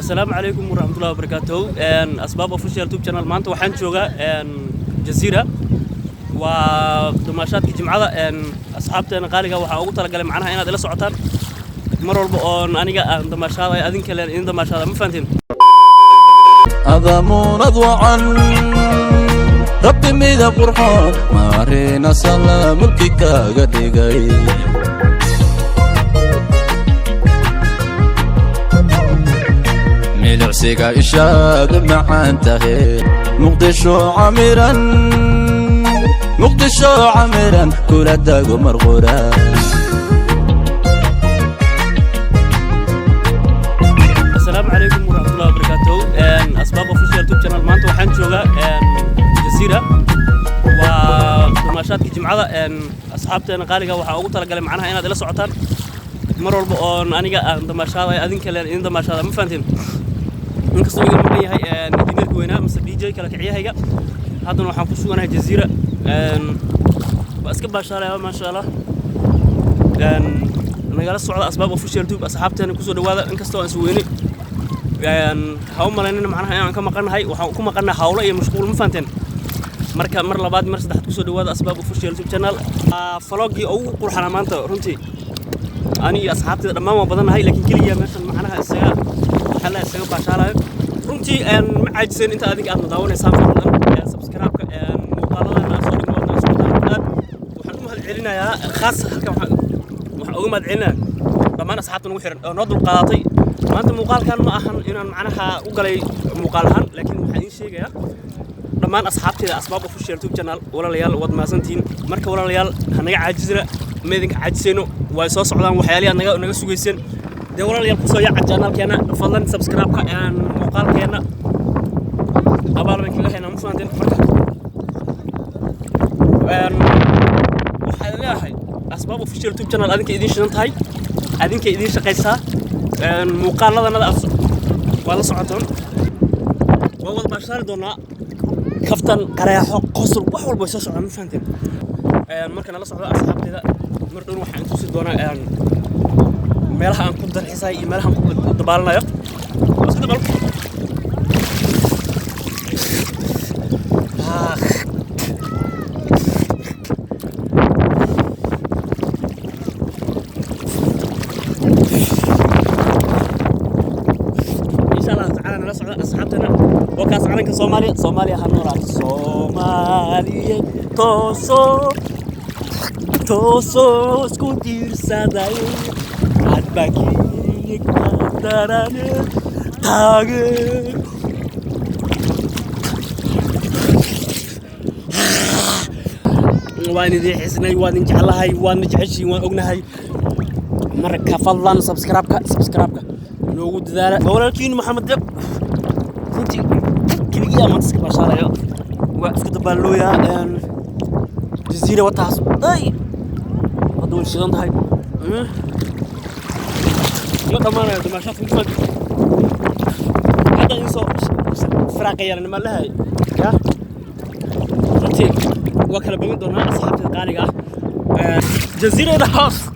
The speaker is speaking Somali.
Asalaamu calaykum waraxmatullahi wabarakaatuhu. Asbaab Official YouTube channel. Maanta waxaan joogaa Jaziira, waa damaashaadka Jimcada. Asxaabteena qaaliga, waxaa ugu talagalay macnaha inaad ila socotaan mar walba oon aniga aan damaashaadayo, adinka leen idin damaashaada. Ma fahanteen? Adamuunad wacan, Rabbi midab qurxoon maarina sala mulki kaaga dhigay. Milicsiga ishaadu macaan tahe, Muqdisho camiran, Muqdisho camiran, kula dago marqura. Asalaamu calaykum waraxmatullahi wabarakaatuhu. Asbaab Official YouTube channel. Maanta waxaan joogaa Jaziira, waa damaashaadka Jimcada. Asxaabteena qaaliga, waxaa ugu talagalay macnaha inaad ila socotaan mar walba oon aniga aan damaashaadayo, adinka leen idin damaashaada. Ma fahanteen? Inkastoo idin maqan yahay injineerka weynaa mise DJ kala kiciyahayga, haddana waxaan ku suganahay Jaziira. Waa iska baashaalaya, maasha Allah. Nagala socda Asbaab Official Tube. Asxaabteena, kusoo dhawaada. Inkastoo aan isweyne, ha u malaynina macnaha inaan ka maqanahay. Waxaan ku maqanahay hawlo iyo mashquul. Ma fahanteen? Marka mar labaad, mar saddexaad, kusoo dhawaada Asbaab Official YouTube channel. Vlog-gii ugu qurxanaa maanta runtii. Ani iyo asxaabteeda dhammaan waan badannahay, laakiin keliya meeshan macnaha isaga waxaa la isaga baashaalayo runtii. Ma caajiseen inta adinka aad na daawanaysaan? Fadlan subscribe-ka, muuqaaladana aad soo dhigno waad nala socotaan. Aad waxaan u mahad celinayaa, khaas halkan waxaan uga mahad celinayaa dhammaan asxaabta nagu xiran oo noo dulqaadatay. Maanta muuqaalkan ma ahan inaan macnaha u galay muuqaal ahaan, laakiin waxaan idiin sheegayaa dhammaan asxaabteeda Asbaab Official YouTube channel, walaalayaal, waad mahadsantihiin. Marka walaalayaal, ha naga caajisna, ma idinka caajisayno. Way soo socdaan waxyaalihi aad naga sugayseen. Dee walaalayaal, kusoo yaaca channelkeena. Fadlan subscribe-ka, muuqaalkeena abaal baan kaga haynaa. Ma fahanteen? Marka waxaan leeyahay Asbaab Official YouTube channel adinka idiin shidan tahay, adinka idiin shaqaysaa. Muuqaaladanada aad waa la socotoon, waa wada baashaari doonaa. Kaftan, qareexo, qosol, wax walba way soo socdaan. Ma fahanteen? Marka nala socdo asxaabteeda. Mar dhown waxaan tusi doonaa meelaha aan ku dalxiisayo iyo meelaha aan ku dabaalanayo. Waa iska dabaal. Ah. Insha Allahu tacaala nala socda asxaabteena. Waa kaas calanka Soomaaliya. Soomaaliya ha noolaato. Soomaaliya tooso, tooso, isku tiirsaday, hadbakii darane taageer. Waan idin xisnay, waan idin jeclahay, waadna jeceshiin, waan ognahay. Marka fadlan subscribe-ka noogu dadaala. Waa walaalkiin Maxamed Deeq. Runtii keligiyaa maanta iska baashaalayo, waa iska dabaalooyaa. Jaziira wataas ay hadda way shidan tahay. Ma dhammaanayo damaashaadka mufad. Hadda idin soo firaaqayaan ma lahay ya. Runtii waa kala bogan doonaa asxaabteeda qaaliga ah. Jaziira in the house.